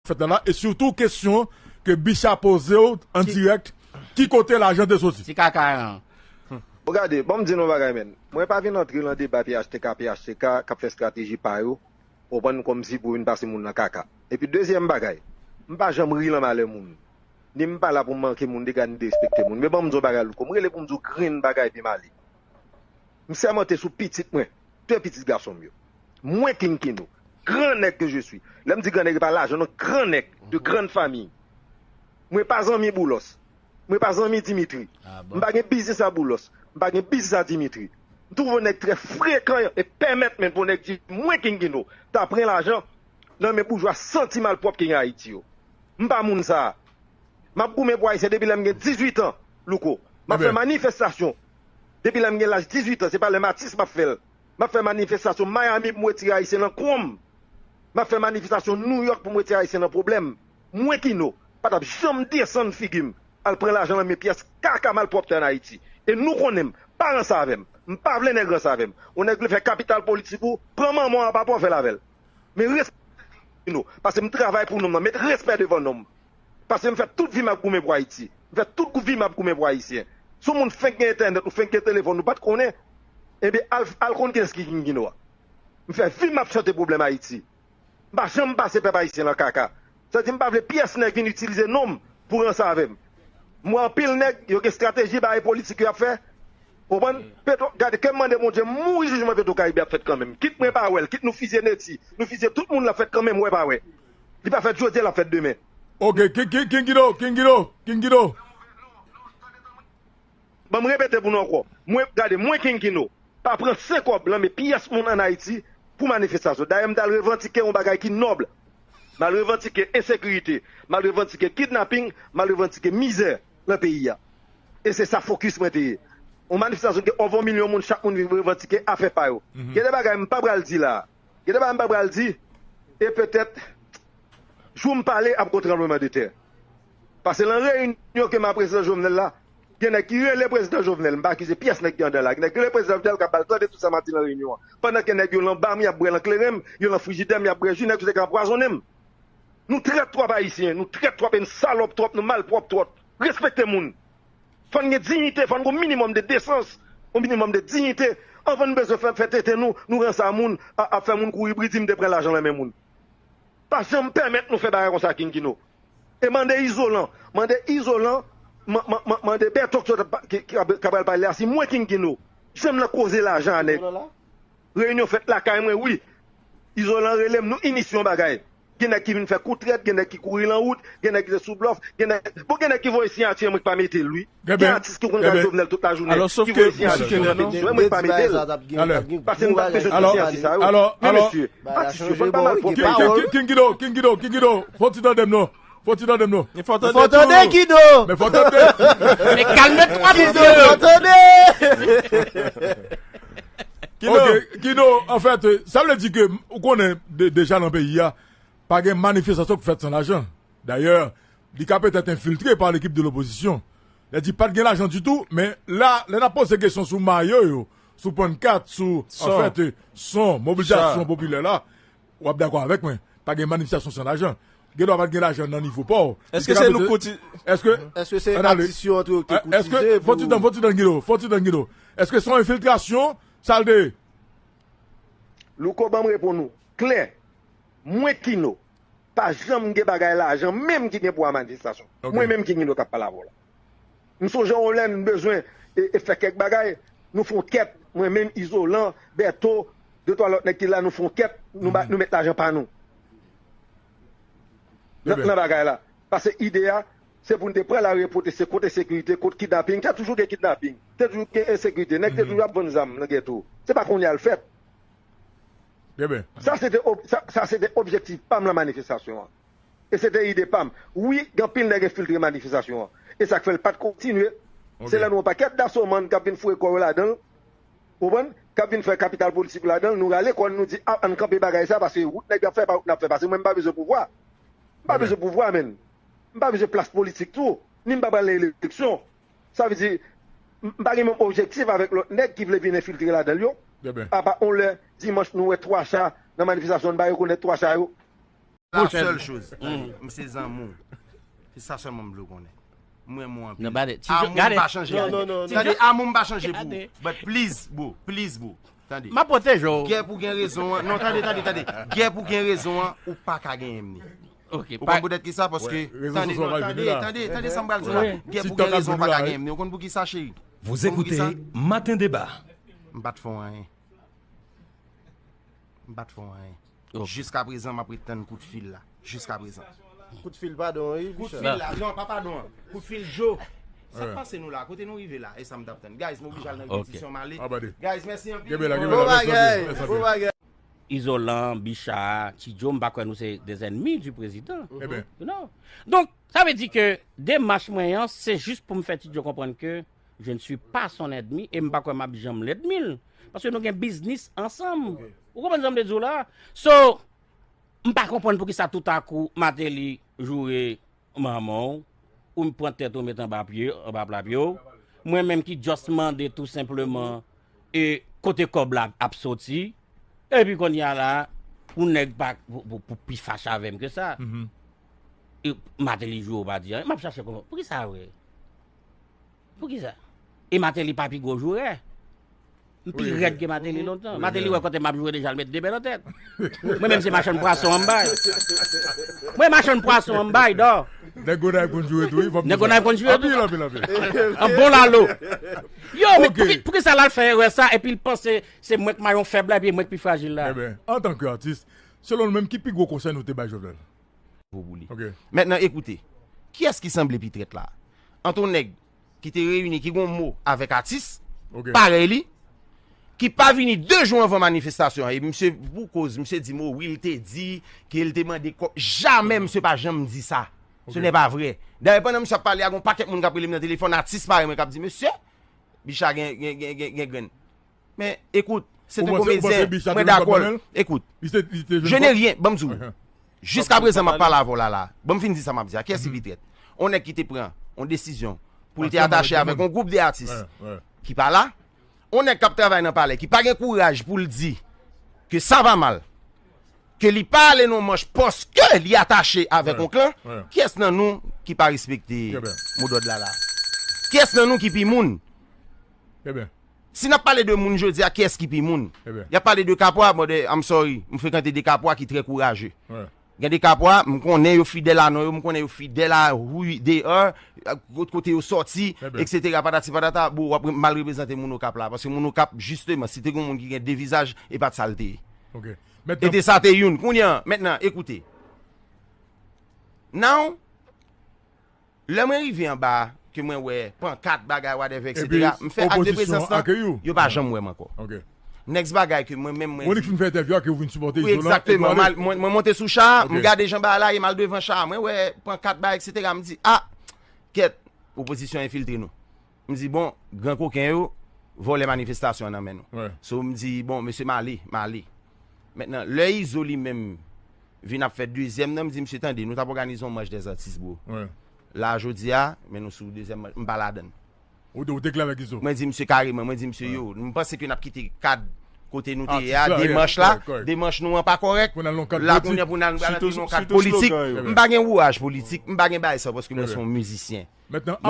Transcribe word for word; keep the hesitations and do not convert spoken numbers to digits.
fèt la la, e sitou kesyon ke Bicha poze w an dirèk, ki kote lajan te soti? Ti kaka an. Bon, gade, ban m di nou yon bagay, menn. Mwen pa vin antre nan deba P H T K, P H T K k ap fè estrateji pa yo, w konprann, kòmsi pou vin pase moun nan kaka. Epi dezyèm bagay, m pa janm ri lan malè moun. Ni m pa la pou m manke moun dega ni derespekte moun. Men ban m di w yon bagay, Louko. M rele pou m di w grenn bagay epi m ale. M sèmante sou pitit mwen, de pitit gason m yo. Mwen King Kino, gran nèg ke je suis. Lè m di gran nèg, e pa lajan non, gran nèg, de grande famille. Mwen pa zanmi Boulos. Mwen pa zanmi Dimitri. M pa gen biznis a Boulos. M pa gen biznis a Dimitri. M twouve yon nèg trè frekan e pèmèt menm pou yon nèg di mwen King Kino ta pran lajan nan men boujwa santi malpwòp ki gen Ayiti yo. M pa moun sa a. M ap goumen pou Ayisyen depi lè m gen dizuit an, Louko. M ap fè manifestasyon depi lè m gen laj dizuit an. Se pa lè m atis m ap fè l. M ap fè manifestasyon Miami pou m retire Ayisyen nan konm. M ap fè manifestasyon Nouyòk pou m retire Ayisyen nan pwoblèm. Mwen Kino pa t ap janm desann figi m al pran lajan nan men pyès kaka malpwòpte ann Ayiti. E nou konnen m, pa ranse avè m. M pa vle nèg ranse avè m. Yon nèg vle fè kapital politik ou, pran manman w a papa w fè l avè l. Men respè Kino, paske m travay pou non m nan. Met respè devan non m. Paske m fè tout vi m ap goumen pou Ayiti. M fè tout vi m ap goumen pou Ayisyen. Si yon moun fenk gen entènèt ou fenk gen telefòn ou pa t konnen, ebyen al, al konn kiyès ki King Kino a. M fè vi m ap chante pwoblèm Ayiti. M pa janm pase pèp ayisyen nan kaka. Sa di m pa vle pyès nèg vin itilize non m pou ranse avè m. M wè anpil nèg, yo gen estrateji, bagay politik yo ap fè. Konprann? Petro, gade, ke m mande Bondye, m mouri jijman Petro Karibe ap fèt kanmenm. Kit mwen pa wè l, kit nou fizye Neti, nou fizye tout moun l ap fèt kanmenm, wè pa wè. Li pa fèt jodi a, l ap fèt demen. Ok, King, King, King Kino, King Kino, King Kino. Ban m repete pou nou ankò. Mwen, gade, mwen King Kino pa pran senk kòb nan men pyès moun ann Ayiti pou manifestasyon. Dayè, m t al revandike yon bagay ki nòb. M al revandike ensekirite. M al revandike kidnaping. M al revandike mizè nan peyi a. E se sa fokis mwen te ye. Yon manifestasyon ki gen over yon milyon moun, chak moun vin revandike afè pa yo. Gen de bagay m pa pral di la a. Gen de bagay m pa pral di. E petèt, jou m pale ap gon tranblemanntè. Paske nan reyinyon ke m a prezidan Jovenel la, gen nèg ki rele prezidan Jovenel, m pa akize pyès nèg ki anndan la, gen nèg ki rele prezidan Jovenel k ap ba l tande tout sa m ap di nan reyinyon an. Pandan ke nèg yo lan ba m, y ap bwè lan kleren m, yo lan frijidè m, y ap bwè ji, nèg yo te ka anpwazonnen m. Nou trèt twòp Ayisyen, nou trèt twòp e n salòp twòp, nou malpwòp twòp. Respekte moun. Fò n gen diyite, fò n gen yon minimòm de desans, yon minimòm de diyite. Anvan n bezwen fè, fè tenten nou, nou ranse a moun, a, ap fè moun kouri bri di m te pran lajan nan men moun. Pa janm pèmèt nou fè bagay konsa, King Kino. E mande Izolan, mande Izolan, man- man- man- mande Bèto ki sot ap pa- ki ki ap- ki ap pral pale a, si mwen King Kino janm nan koze lajan a nèg. Reyinyon fèt lakay mwen, wi. Izolan rele m, nou inisye yon bagay. Gen nèg ki vin fè kou trèt, gen nèg ki kouri lan wout, gen nèg ki te sou blòf, gen nèg, bon, gen nèg ki voye siyati an mwen ki pa mete l, wi. Gen atis ki konn gade Jovenel tout lajounen, ki voye siyati an nan petisyon an mwen ki pa mete l. Paske m pa t bezwen siyati sa yo. Men mesye, atis yo, fò n pa malpwòp. King Kino, King Kino, King Kino, fò ti tande m non. Fò ti tande m non. Fò tande Kino. Men fò tande. Men kalme twa Kino, fò tande. Ok, Kino, anfèt, sa vle di ke ou konnen de- deja nan peyi a, pa gen manifestasyon k fèt san lajan. Dayè, li ka petèt enfiltre pa lekip de lopozisyon. Lè di pa t gen lajan ditou, men la, lè n ap poze kesyon sou mayo yo, sou pannkat, sou, anfèt, son, mobilizasyon popilè la, w ap dakò avèk mwen, pa gen manifestasyon san lajan. Gen dwa pa t gen lajan nan nivo pa w. Èske se nou kouti- Èske Èske se atis yo antre yo ki te koutize pou... Fò ti tann, fò ti tann Guido, fò ti tann Guido. Èske se yon enfiltrasyon, sa l te ye? Louko, ban m reponn ou klè. Mwen Kino, pa janm gen bagay lajan menm ki gen pou a manifestasyon. Mwen menm King Kino k ap pale avè w la. M sonje yon lè n bezwen e, e fè kèk bagay, nou fè yon kèt, mwen menm, Izolan, Bèto, de twa lòt nèg ki la, nou fè yon kèt, nou ba- nou met lajan pa nou nan, nan bagay la. Paske ide a, se pou n te pran lari e pwoteste kont ensekirite, kont kidnaping. Te toujou gen kidnaping, te toujou gen ensekirite, nèg te toujou ap vann zam nan gèto. Se pa kounye a l fèt. Sa se te ob- sa, sa se te objektif pa m nan manifestasyon an. E se te ide pa m. Wi, gen anpil nèg enfiltre manifestasyon an. E sa k fè l pa t kontinye. Se lè nou yon pakèt dasomann k ap vin foure kò yo ladan l, konprann, k ap vin fè kapital politik yo ladan l, nou rale kò n, nou di, a, ann kanpe bagay sa, paske wout nèg yo ap fè, pa wout n ap fè, paske mwen m pa bezwen pouvwa. M pa bezwen pouvwa, menn. M pa bezwen plas politik tou, ni m pa pral nan eleksyon. Sa vle di, m m pa gen menm objektif avèk lòt nèg ki vle vin enfiltre ladan l yo. Apa on lè, dimanch, nou wè twa cha nan manifestasyon, n pa rekonèt twa cha yo. La sèl choz, tande, m se zanmi w. Se sa sèlman m vle w konnen. M renmen w anpil. Amour m pa chanje pou ou. Tande, amour m pa chanje pou ou. But please, bro, please, bro. Tande. M ap pwoteje w. Gè pou gen rezon an. Non, tande, tande, tande. Gè pou gen rezon an, ou pa ka genyen m ni. Ou konn poutèt ki sa? Paske, tande, non, tande, tande, tande sa m pral di w la. Gè pou gen rezon, ou pa ka genyen m ni. Ou konn pou ki sa, cheri? Vous écoutez Matin Débat. M pa t fè w anyen. M pa t fè w anyen. Jiska prezan, m ap ret tann kout fil la. Jiska prezan. Kout fil padon, wi, Kout fil la, non, pa padon an. Kout fil Joe. Sa k pase nou la? Kote nou rive la? E sa m t ap tann. Guys, m oblije al nan repetisyon, m ale. Guys, mèsi anpil. Bon bagay, bon bagay. Izolan, Bicha, Ti Joe, m pa kwè nou se des ennemis du président. You know? Donk, sa vle di ke demach mwen an, se jis pou m fè Ti Joe konprann ke je ne suis pas son ennemi e m pa kwè m ap janm lènmi l. Paske nou gen biznis ansanm. Ou konprann sa m vle di w la? So, m pa konprann poukisa toutakou Martelly joure manman w, ou pran tèt ou met anba pye, anba pla pye w. Mwen menm ki just mande tou senpleman e kote kòb la ap soti. Epi kounye a la, pou nèg pa, pou, pou, pou pi fache avè m ke sa. E Martelly joure w pa di anyen. M ap chache kòman. Poukisa vre? Poukisa? E Martelly pa pi gwo jourè. M pi rèd ke Martelly lontan. Martelly wè kote m ap joure deja, l met de men nan tèt. Mwen menm se machann pwason an m bay. Mwen machann pwason an m bay, dò. Nèg Gonayiv konn joure tou, wi, fò m di sa. Nèg Gonayiv konn joure tou. Anpil, anpil, anpil. An bon lalo. Yo, men poukisa l al fè erè sa epi l panse se mwen k mayon fèb la epi mwen k pi frajil la? Eben, antanke atis, selon nou menm, ki pi gwo konsèy nou te bay Jovenel? Pou li. Mentnan, ekoute, kiyès ki sanble pi trèt la? Ant yon nèg ki te reyini, ki gon mo avèk atis parèy li, ki pa vini de jou anvan manifestasyon an, e misye, pou koz, misye di m, o wi, l te di ke l te mande kòb. Jamè misye pa janm di sa. Ce n'est pas vrai. Dayè, pandan misye ap pale a, gon pakèt moun k ap rele m nan telefòn, atis parèy mwen k ap di, mesye, Bicha gen, gen, gen, gen, gen grenn. Men, ekout, se te komedyen, mwen dakò l. Ekout, je n'ai rien, ban m di w. Jiska prezan, m ap pale avè w la, la. Ban m fin di sa m ap di a. Kiyès ki pi trèt? On nèg ki te pran on desizyon pou l te atache avèk on gwoup de atis ki pa la. On nèg k ap travay nan palè, ki pa gen kouraj pou l di ke sa va mal, ke li pa ale nan manch paske li atache avèk on klan. Kiyès nan nou ki pa respekte modòd la, la? Kiyès nan nou ki pi moun? Si n ap pale de moun jodi a, kiyès ki pi moun? Y ap pale de Kapwa, bon, de, I'm sorry, m frekante de Kapwa ki trè kouraje. Gen de Kapwa, m konnen yo fidèl a non yo, m konnen yo fidèl a who they are, kot, kote yo sòti, etsetera, patati patata, bon, w ap mal reprezante moun Okap la, paske moun Okap, jisteman, si te gen moun ki gen de vizaj, e pa t sa l te ye. E te sa te youn. Kounye a, mentnan, ekoute. Now, lè mwen rive anba a, ke mwen wè pankat, bagay, whatever, etsetera, m fè ak de prezans lan, yo pa janm wè m ankò. Next bagay ke mwen menm, mwen di, wi, egzakteman, mwen, mwen monte sou cha a, m gade jan bagay la ye, m al devan cha a, mwen wè pankat, bagay, etsetera, m di, a, kèt, opozisyon enfiltre nou. M di, bon, gran koken yo vòlè manifestasyon an nan men nou. So, m di, bon, mesye, m ale, m ale. Mentnan, lè Izo li menm vin ap fè dezyèm nan, m di, mesye, tande, nou t ap òganize yon manch dèzatis, bro. La, jodi a, men nou sou dezyèm manch, m pa ladan l. Ou te, ou te klè avèk Izo? Mwen di misye kareman, mwen di misye, yo, m panse ke n ap kite kad kote nou te ye a, demach la, demach nou an pa kòrèk. La, kounye a pou n al, al antre nan yon kad politik. M pa gen wouraj politik, m pa gen bagay sa, paske mwen se yon mizisyen. Mentnan,